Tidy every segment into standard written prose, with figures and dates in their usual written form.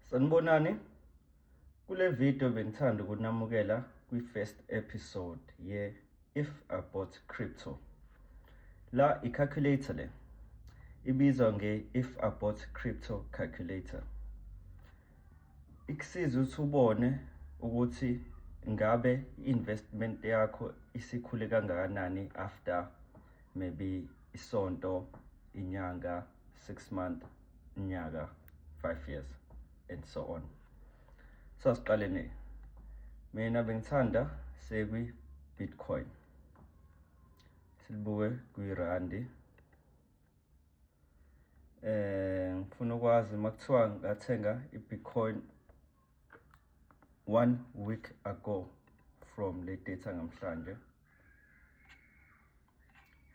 Sanibonani. Kule video bengithanda ukunamukela kwi-first episode ye If I Bought Crypto. La i-calculator le ibizwa nge-If I Bought Crypto Calculator. Ikusiza ukuthi ubone ukuthi ngabe i-investment yakho isikhule kangakanani after maybe isonto, inyanga, 6 month, unyaka, 5 years and so on. So asiqale ne. Mina bengithanda sekwi Bitcoin. Silibuke kwirandi. Ngifuna ukwazi makuthiwa ngathenga iBitcoin one week ago from le data namhlanje.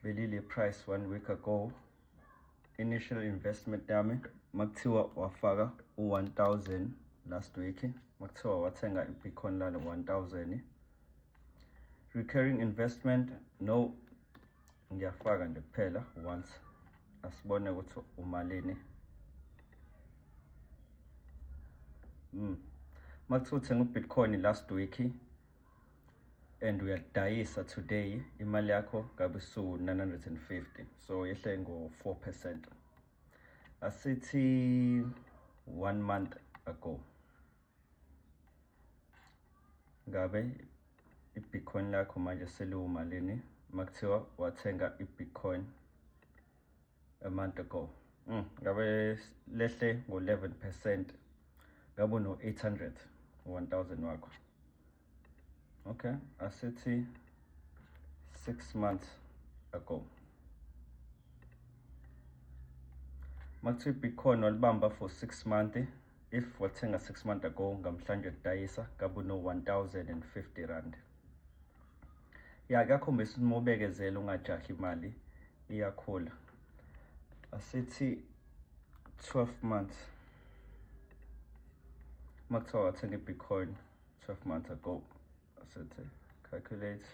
Belile price one week ago. Initial investment yami makuthiwa wafaka u-1000 last week, makuthiwa wathenga iBitcoin lalo 1000. Recurring investment no, ngiyafaka nje kuphela once, asibone ukuthi umalini. Makuthiwa uthenga uBitcoin last week and uyadayisa today, imali yakho ngabe isu 950, so yehle ngo 4%. Asithi 1 month ago ngabe iBitcoin lakho manje seliwumalini makuthiwa wathenga iBitcoin a month ago. Ngabe lehle ngo 11%, ngabe no 800 1000 wakho. Okay, asithi 6 months ago makuthiwa iBitcoin walibamba for 6 months. If wathenga 6 months ago ngamhlanje kudayisa ngabe no 1050 rand. Ya, kuyakhombisa uma ubekezela ungajahi imali iyakhula. Asithi 12 months makuthiwa wathenga iBitcoin 12 months ago, asithi calculate.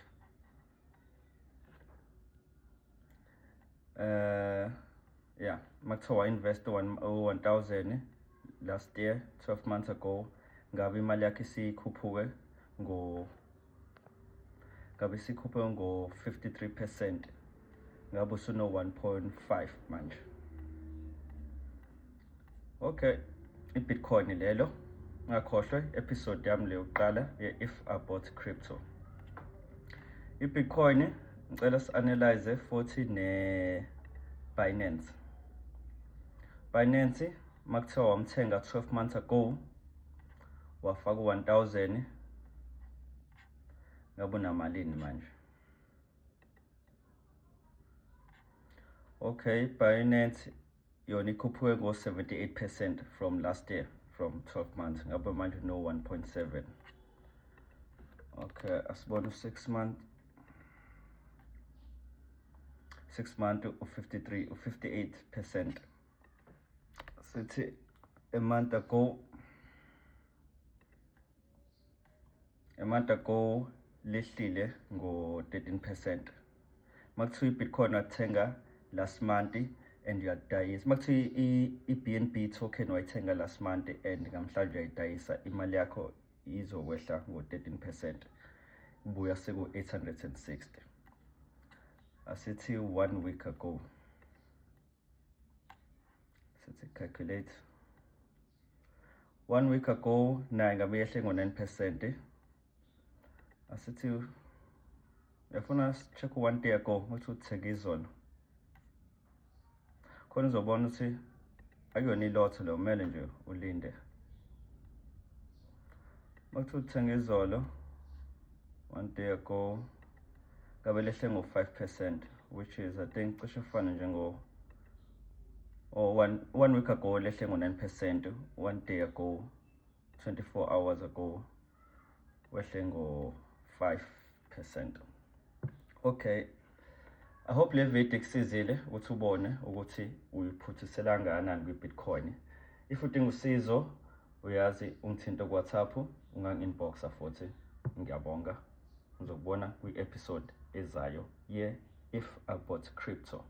Yeah, makuthiwa invest 1000 last year 12 months ago, ngabe imali yakhe isikhuphuke ngo ngabe isikhuphuke ngo 53%, ngabe usuno 1.5 manje. Okay, iBitcoin lelo. Ngakhohlwe episode yami leyo yokuqala ye If I Bought Crypto. iBitcoin ngicela si-analyze futhi ne Binance. Binance makuthiwa wamthenga 12 months ago wafaka 1000, ngabe unamalini manje? Okay, Binance yona ikhuphuke ngo 78% from last year, from 12 months, ngabe manje no 1.7. Okay, asibone u6 month. 6 month u53 u58%. Sithi a month ago, a month ago lehlile ngo 13%. Makuthiwa iBitcoin wathenga last month and uyadayisa, makuthiwa i-BNB token wayithenga last month and namhlanje uyayidayisa, imali yakho izokwehla ngo 13%, ibuya seku 860. Asithi 1 week ago, sithi calculate 1 week ago, naye ngabe yehle ngo 9%. Asithi uyafuna check 1 day ago, uthi uthenga izolo, khona uzobona ukuthi akuyona ilotho lo, kumele nje ulinde. Makuthiwa uthenga izolo 1 day ago, ngabe lehle ngo 5%, which is I think cishe kufana njengo or one week ago lehle ngo 9%, 1 day ago 24 hours ago wehle ngo 5%. Okay, I hope le video ikusizile ukuthi ubone ukuthi uyiphuthisela kangakanani kwi-Bitcoin. If udinga usizo, uyazi ungithinte ku WhatsApp, ungangi-inboxa futhi. Ngiyabonga, ngizokubona kwi-episode ezayo ye If I Bought Crypto.